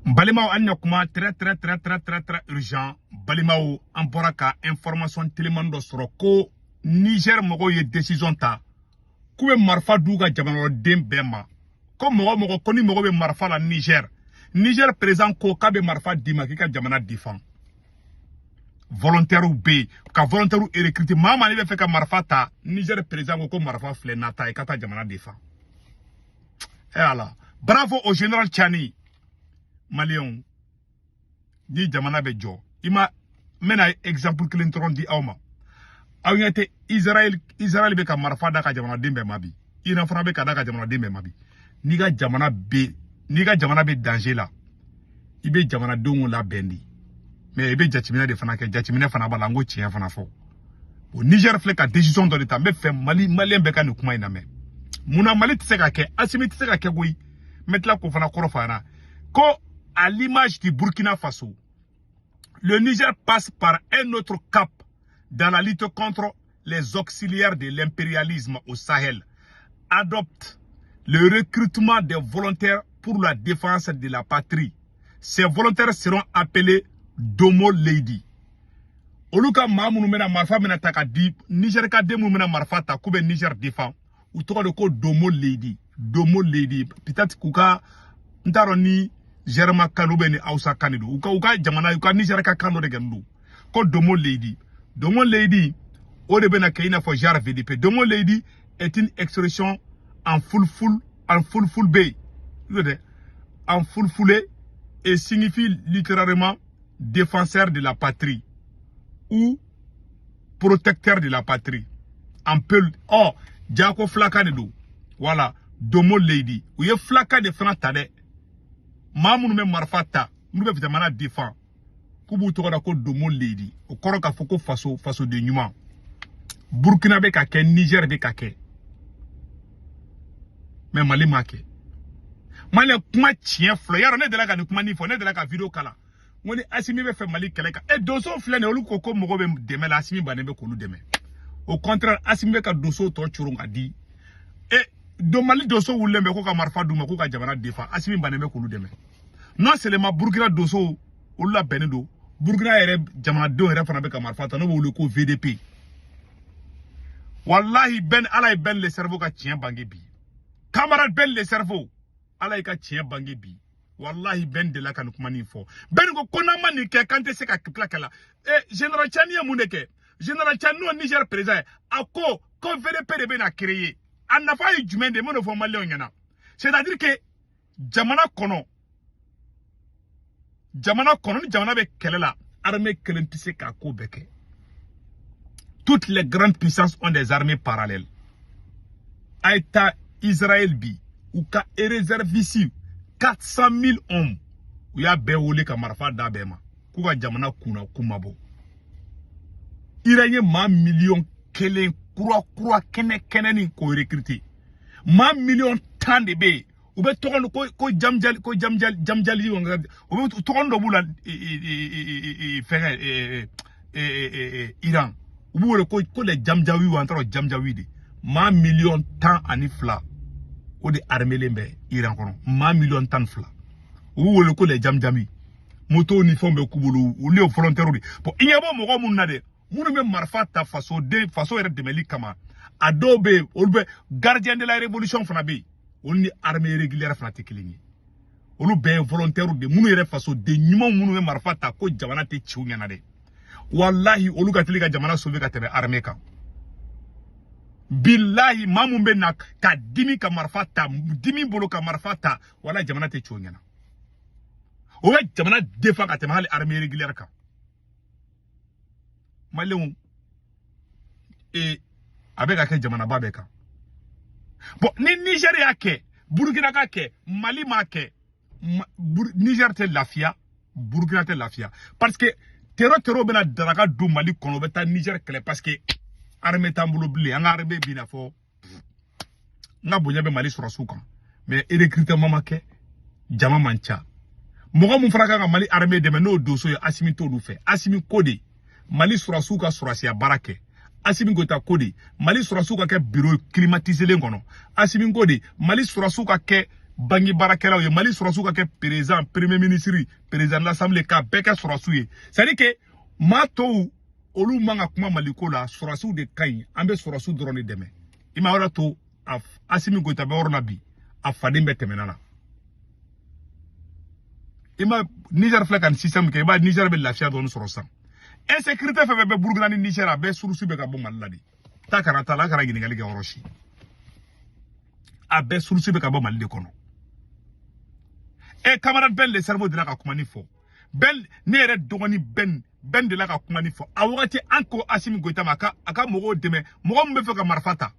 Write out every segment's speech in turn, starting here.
N balimaw, an ɲa kuma très très très très très très urgent. Balimaw, an bɔra ka information teliman dɔ sɔrɔ ko Niger mɔgɔw ye décision ta k'u bɛ marifa d'u ka jamanaden bɛɛ ma, ko mɔgɔ mɔgɔ ko ni mɔgɔ bɛ marifa la Niger, Niger président ko k'a bɛ marifa d'i ma k'i ka jamana défend. Volontaires bɛ yen ka volontaires recruter. Maa maa n'i bɛ fɛ ka marifa ta, Niger président ko ko marifa filɛ n'a ta i ka taa jamana défend. Eh ala, bravo au général Tchani. Maliyɛnw, ni jamana bɛ jɔ, i ma, n bɛna exemple kelen dɔrɔn di aw ma. Aw ɲɛ tɛ Israël? Israël bɛ ka marifa da ka jamanaden bɛɛ ma bi. Iran fana bɛ ka da ka jamanaden bɛɛ ma bi. N'i ka jamana bɛ danger la, i bɛ jamanadenw labɛn de, mais i bɛ jateminɛ de fana kɛ. Jateminɛ fana b'a la. N ko tiɲɛ fana fɔ. O Niger filɛ ka décision dɔ de ta. N bɛ fɛ Mali maliyɛn bɛɛ ka nin kuma in lamɛn. Munna Mali tɛ se ka kɛ? Asimi tɛ se ka kɛ koyi. N bɛ tila k'o fana kɔrɔ fɔ a ɲɛna ko à l'image du Burkina Faso, le Niger passe par un autre cap dans la lutte contre les auxiliaires de l'impérialisme au Sahel, adopte le recrutement des volontaires pour la défense de la patrie. Ces volontaires seront appelés Domo Lady. Olu ka maa minnu bɛna marifa bɛna ta ka di Niger, ka den minnu bɛna marifa ta k'u bɛ Niger défend, u tɔgɔ de ko Domo Lady. Domo Lady, peut-être k'u ka, n t'a dɔn ni Germa kan ou bien ni Hausa kan de don. U ka jamana, u ka Niger ka kan dɔ de kɛ don ko Domo Lady. Domo Lady, o de bɛna kɛ i n'a fɔ genre VDP. Domo Lady est une expression en fulful, en fulfulde, en fulfulé, et signifie littéralement défenseur de la patrie ou protecteur de la patrie. En peul, oh, jako flaka de don. Voilà, Domo Lady. U ye flaka de fana ta dɛ. Maa minnu bɛ marifa ta, minnu bɛ jamana défend, k'u b'u tɔgɔ da ko Domo Lady. O kɔrɔ k'a fɔ ko faso fasoden ɲuman. Burkina bɛ ka kɛ, Niger bɛ ka kɛ. Mais Mali m'a kɛ. Mali kuma tiɲɛ fɔlɔ. Yarɔ, ne delila ka nin kuma nin fɔ, ne delila ka vidéo kala. N ko ni Asimi bɛ fɛ Mali kɛlɛ kan. E donso filɛ nin ye, olu ko ko mɔgɔ bɛ dɛmɛ la, Asimi bannen bɛ k'olu dɛmɛ. Au contraire, Asimi bɛ ka donso tɔ coron ka di. E don Mali donso wulilen bɛ ko ka marifa d'u ma k'u ka jamana défend, Asimi bannen bɛ k'olu dɛmɛ. Non seulement Burkina donso olu labɛnnen don, Burkina yɛrɛ jamanadenw yɛrɛ fana bɛ ka marifa ta, n'o bɛ wele ko VDP. Wallahi Ben, Ala ye Ben le cerveau ka tiɲɛ bange bi. Camarade Ben le cerveau, Ala y'i ka tiɲɛ bange bi. Wallahi Ben delila ka nin kuma nin fɔ. Ben ko ko n'an ma nin kɛ, k'an tɛ se ka tila kɛlɛ. Eh, général Tchani ye mun de kɛ? Général Tchani, n'o Niger président ye, a ko ko VDP de bɛna créer. A nafa ye jumɛn de ye? N bɛn'o fɔ maliyɛnw ɲɛna. C'est-à-dire que jamana kɔnɔ, ni jamana bɛ kɛlɛ la, armée kelen tɛ se k'a ko bɛɛ kɛ. Toutes les grandes puissances ont des armées parallèles. A ye taa Israël bi, u ka réserviste 400 000 hommes, u y'a bɛɛ wele ka marifa d'a bɛɛ ma k'u ka jamana kunna k'u ma bɔ. Iran ye maa 1 million kura kura kɛnɛ kɛnɛ ni k'o recruter. Maa 10 million de bɛ yen, u bɛ tɔgɔ ko jamjali, ko jamjali jamjali, u bɛ tɔgɔ dɔ b'u la fɛngɛ Iran, u b'u wele ko les jamjawi wa, an t'a dɔn jamjawi de. Maa 12 million, o de armelen bɛ Iran kɔnɔ. Maa 12 million, u b'u wele ko les jamjami. Moto ni fɛnw bɛ k'u bolo, olu ye volontaires de. Bon, i ɲɛ bɔ mɔgɔ minnu na dɛ, minnu bɛ marifa ta fasoden faso yɛrɛ dɛmɛli kama, a dɔw bɛ yen, olu bɛ gardien de la révolution fana bɛ yen. Olu ni armée régulière fana tɛ kelen ye. Olu bɛɛ ye volontaires de, minnu yɛrɛ fasoden ɲuman, minnu bɛ marifa ta ko jamana tɛ ci u ɲɛna dɛ. Walahi, olu ka teli ka jamana sauver ka tɛmɛ armée kan. Bilahi, maa mun bɛ na ka dimi ka marifa ta, dimi bolo ka marifa ta, wala jamana tɛ ci o ɲɛna. O bɛ jamana défend ka tɛmɛ hali armée régulière kan. Maliyɛnw, ee, a bɛ ka kɛ jamanaba bɛɛ kan. Bon, ni Niger y'a kɛ, Burukina ka kɛ, Mali m'a kɛ, Niger tɛ lafiya, Burukina tɛ lafiya, parce que terro terro bɛna daraka don Mali kɔnɔ, u bɛ taa Niger kɛlɛ, parce que armée t'an bolo bilen. An ka armée b'i n'a fɔ n ka bonya bɛ Mali sɔrɔsiw kan, mais recrutement ma kɛ, jama man ca. Mɔgɔ mun fana kan ka Mali armée dɛmɛ, n'o donso ye, Asimi t'olu fɛ. Asimi ko de Mali sɔrɔsiw ka sɔrɔsiya baara kɛ. Asimi Goïta ko de Mali sɔrɔsiw ka kɛ bureau climatisé kɔnɔ. Asimi ko de Mali sɔrɔsiw ka kɛ Banque baarakɛlaw ye, Mali sɔrɔsiw ka kɛ président, premier ministre, président de l'assemblée, k'a bɛɛ kɛ sɔrɔsiw ye. C'est à dire que maa tɔw, olu man ka kuma Maliko la. Sɔrɔsiw de ka ɲi, an bɛ sɔrɔsiw dɔrɔn de dɛmɛ. I ma yɔrɔ to a Asimi Goyita bɛ yɔrɔ la bi, a faden bɛɛ tɛmɛna la. I ma Niger filɛ ka nin système kɛ, i b'a Niger bɛ lafiya dɔɔni sɔrɔ sisan. Insécurité fɛn fɛn bɛ Burukina ni Niger, a bɛɛ source bɛ ka bɔ Mali la de. Taa kana taa la, a kana ɲininkali kɛ yɔrɔ si, a bɛɛ source bɛ ka bɔ Mali de kɔnɔ. E camarade Ben le cerveau de la ka kuma ni fɔ. Ben, ne yɛrɛ dɔgɔnin Ben, Ben de la ka kuma ni fɔ. A wagati an ko Asimi Goyita ma a ka mɔgɔw dɛmɛ, mɔgɔ min bɛ fɛ ka marifa ta.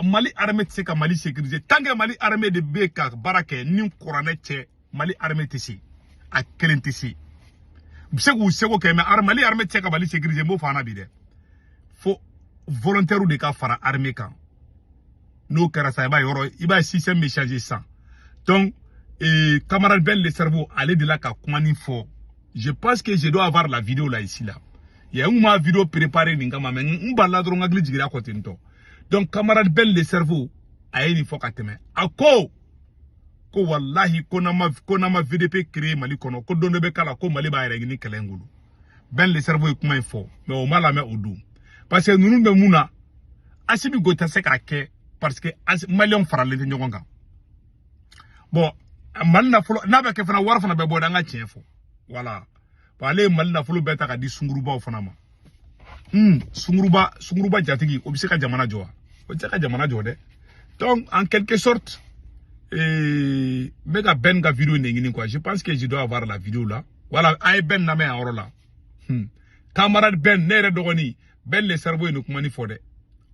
Mali armée tɛ se ka Mali sécuriser tant que Mali armée de bɛ ka baara kɛ ni kuranɛ cɛ. Mali armée tɛ se, a kelen tɛ se. U bɛ se k'u seko kɛ, mais Mali armée tɛ se ka Mali sécuriser. N b'o fɔ an na bi dɛ, fo volontaire de ka fara armée kan. N'o kɛra sa, i b'a ye yɔrɔ, i b'a ye système bɛ changer sisan. Donc camarade Ben le cerveau, ale de la ka kuma nin fɔ. Je pense que je dois avoir la vidéo là, ici là. Il y a une vidéo préparée nin kama, mais n balila dɔrɔn, n hakili jiginra kɔ ten tɔ. Donc camarade Ben le cerveau a ye nin fɔ ka tɛmɛ. A ko ko walahi, ko n'an ma VDP créer Mali kɔnɔ, ko don dɔ bɛ k'a la ko Mali b'a yɛrɛ ɲini kɛlɛ in bolo. Ben le cerveau ye kuma in fɔ, mais o ma lamɛn o don, parce que ninnu bɛ mun na, Asimi Goyita se k'a kɛ, parce que Maliyɛnw faralen tɛ ɲɔgɔn kan. Bon, Mali nafolo n'a bɛ kɛ fana, wari fana bɛ bɔ dɛ, an ka tiɲɛ fɔ. Voilà, bon, ale ye Mali nafolo bɛɛ ta ka di sungurubaw fana ma. Sunguruba, sunguruba jatigi, o bɛ se ka jamana jɔ wa? O tɛ se ka jamana jɔ dɛ. Donc en quelque sorte, n bɛ ka Ben ka vidéo de ɲini quoi. Je pense que je dois avoir la vidéo là. Voilà, a ye Ben lamɛn a yɔrɔ la. Camarade Ben, ne yɛrɛ dɔgɔnin Ben le cerveau ye nin kuma nin fɔ dɛ.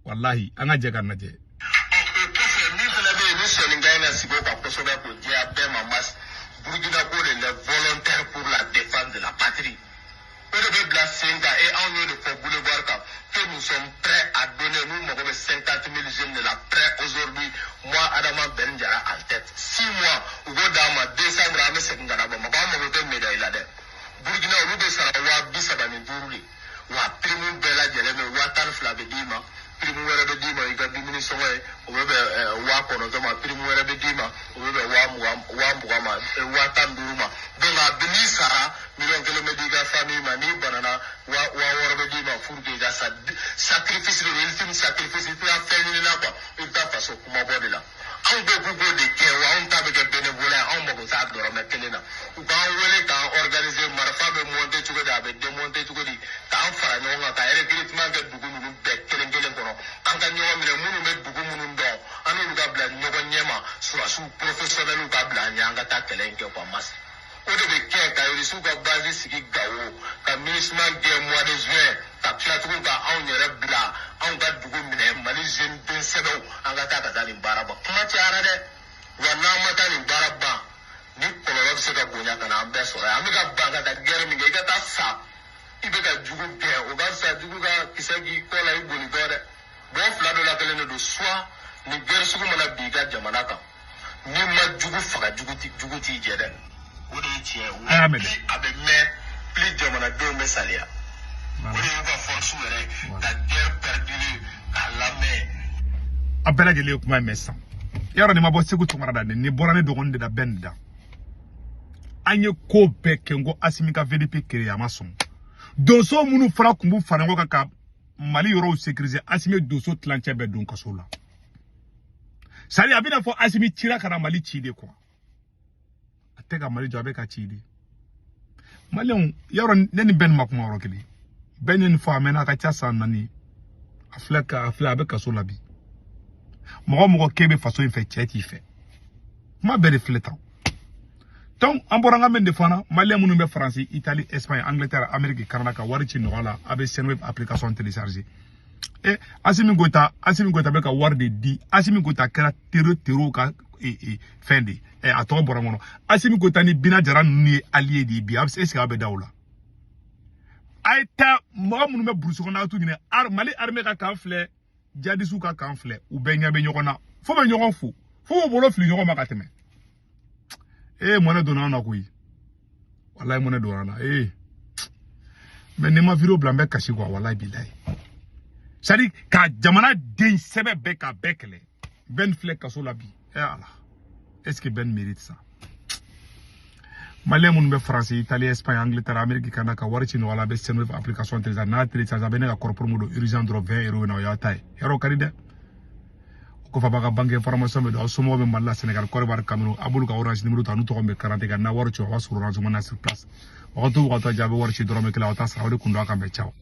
Walahi, an ka jɛ ka lajɛ. O kɔfɛ, min fana bɛ yen ni sɔnni ka ɲi na sigi o kan kosɛbɛ k'o jɛya bɛɛ ma, mas Burukina ko de, les volontaires pour la défense de la patrie, o de bɛ bila sen kan. Et anw y'o de fɔ boulevard kan que nous sommes prêts à donner. Nous mago bɛ 50 000 jeunes de la, prêts aujourd'hui, moi Adama Ben Jara en tête. 6 mois, u k'o d'an ma, décembre an bɛ segin ka na Bamakɔ. An mago tɛ médaille la dɛ. Burukina, olu bɛ sara 35 000 de wa. Prime bɛɛ lajɛlen bɛ 12 000 bɛ d'i ma, prime wɛrɛ bɛ d'i ma, i ka dumuni sɔngɔ ye, o bɛ bɛn 9000 ma. Prime wɛrɛ bɛ d'i ma, o bɛ bɛn 20 000, 20 000 ma, 15 000 ma. Donc a bɛ n'i sara, 1 million bɛ di i ka famille ma. N'i banana, 6000 bɛ d'i ma pour que i ka sa. Sacrifice de don, ultime sacrifice. I tɛ taa fɛn ɲini na quoi, i bɛ taa faso kumabɔ de la. Anw ko k'u k'o de kɛ wa, anw ta bɛ kɛ bénévolat ye. Anw mago t'a dɔrɔmɛ kelen na. U k'an wele k'an organiser, marifa bɛ monter cogo di, a bɛ démonter cogo di, k'an fara ɲɔgɔn kan ka recrutement kɛ dugu ninnu bɛɛ kelen kelen kɔnɔ. An ka ɲɔgɔn minɛ, minnu bɛ dugu minnu dɔn, an n'olu ka bila ɲɔgɔn ɲɛ ma, surasiw professionnels ka bila an ɲɛ, an ka taa kɛlɛ in kɛ quoi. Mas o de bɛ kɛ ka Irisiw ka base sigi Gawo, ka MINUSMA gɛn mois de juin, ka tila tugun ka anw yɛrɛ bila, anw ka dugu minɛ. Mali jeune den sɛbɛw, an ka taa ka taa nin baara ban. Kuma cayara dɛ. Wa n'an ma taa nin baara ban, ni kɔlɔlɔ bɛ se ka bonya ka na an bɛɛ sɔrɔ yan. An bɛ ka ban ka taa guerre min kɛ, i ka taa sa, i bɛ ka jugu gɛn, o ka fisa jugu ka kisɛ k'i kɔ la i bolitɔ dɛ. Bɔn fila dɔ la kelen de don. Soit ni guerre sugu mana bin i ka jamana kan, n'i ma jugu faga, jugu t'i jɛ dɛ. O de ye tiɲɛ ye. A y'a mɛn dɛ. Plus a bɛ mɛn, plus jamanadenw bɛ saliya. O de y'u ka force yɛrɛ ye ka guerre perdue k'a lamɛn. A bɛɛ lajɛlen ye kuma in mɛn sisan. Yarɔ, nin ma bɔ Segu Tunkara da dɛ, nin bɔra ne dɔgɔnin de da, bɛɛ nin da. An ye ko bɛɛ kɛ n ko Asimi ka VDP créer, a ma sɔn. Donso minnu fana tun b'u fara ɲɔgɔn kan ka Mali yɔrɔw sécuriser, Asimi ye donso tilancɛ bɛɛ don kaso la. C'est à dire, a bɛna fɔ Asimi cira ka na Mali ci de quoi. A tɛ ka Mali jɔ, a bɛ ka ci de. Maliyɛnw, yarɔ, ne ni bɛɛ nin ma kuma yɔrɔ kelen. Bɛɛ ye nin fɔ, a mɛnna, a ka ca san 4. A filɛ ka a filɛ, a bɛ kaso la bi. Mɔgɔ mɔgɔ k'e bɛ faso in fɛ, cɛ t'i fɛ. Kuma bɛɛ de filɛ tan. Donc an bɔra an ka mɛn de fana. Maliyɛn minnu bɛ Faransi, Italie, Espagne, Angleterre, Amérique, Canada, ka wari ci nɔgɔya la, a bɛ Sendwave application télécharger. E Asimi Goyita, Asimi Goyita bɛ ka wari de di. Asimi Goyita kɛra terro ka fɛn de ɛ, a tɔgɔ bɔra n kɔnɔ. Asimi Goyita ni Bina Jara ninnu ye allié de ye bi. A bɛ est ce que a bɛ da o la? A ye taa mɔgɔ minnu bɛ brousse kɔnɔ, a t'u ɲini. Mali armée ka camp filɛ, jadisiw ka camp filɛ, u bɛɛ ɲɛ bɛ ɲɔgɔn na, fo bɛ ɲɔgɔn fo, fo b'u bolo fili ɲɔgɔn ma ka tɛmɛ. Ee, mɔnɛ donna an na koyi. Walayi, mɔnɛ donna an na. Ee, mais ni ma vidéo bila, n bɛ kasi quoi. Walayi bilayi, c'est à dire ka jamana den sɛbɛ bɛɛ ka bɛɛ kɛlɛ. Bɛɛ nin filɛ kaso la bi. E Ala, Est-ce que Ben mérite ça? Malien minnu bɛ France, Italie, Espagne, Angleterre, Amérique, Canada, ka wari ci nɔgɔya la, a bɛ Sendwave application télécharger. N'a télécharger, a bɛ ne ka code promo don urgent dɔrɔn, 20 euros na, o y'aw ta ye. Yɔrɔ ka di dɛ. O kɔfɛ, a b'a ka banque information bɛ don. Aw somɔgɔw bɛ Mali la, Sénégal, Côte d'Ivoire, Cameroun, a b'olu ka Orange numéro ta, n'u tɔgɔ bɛ carte kan. N'a wari ci, a b'a sɔrɔ Orange Money sur place. Wagati o wagati, a bɛ wari ci dɔrɔmɛ 1, aw t'a sara. O de kun don. A kan bɛn, ciao.